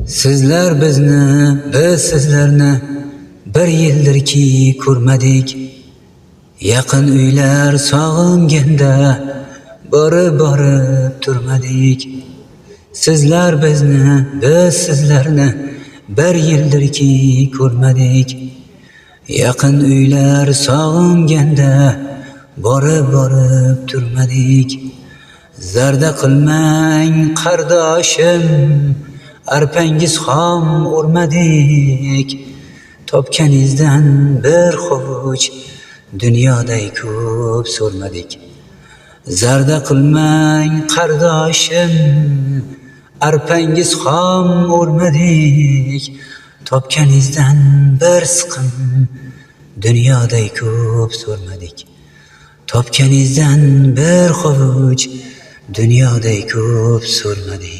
Sizlar bizni, biz sizlarni bir yildirki ko'rmadik. Yaqin uylar sog'inganda borib-borib turmadik. Sizlar bizni, biz sizlarni bir yildirki ko'rmadik. Yaqin uylar sog'inganda borib-borib turmadik. Zarda qilmang qardoshim, arpangiz xom o'rmadik. Topganingizdan bir hovuch dunyoday ko'p so'rmadik. Zarda qilmang qardoshim, arpangiz xom o'rmadik. Topganingizdan bir siqim dunyoday ko'p so'rmadik. Topganingizdan bir hovuch dunyoday ko'p so'rmadik.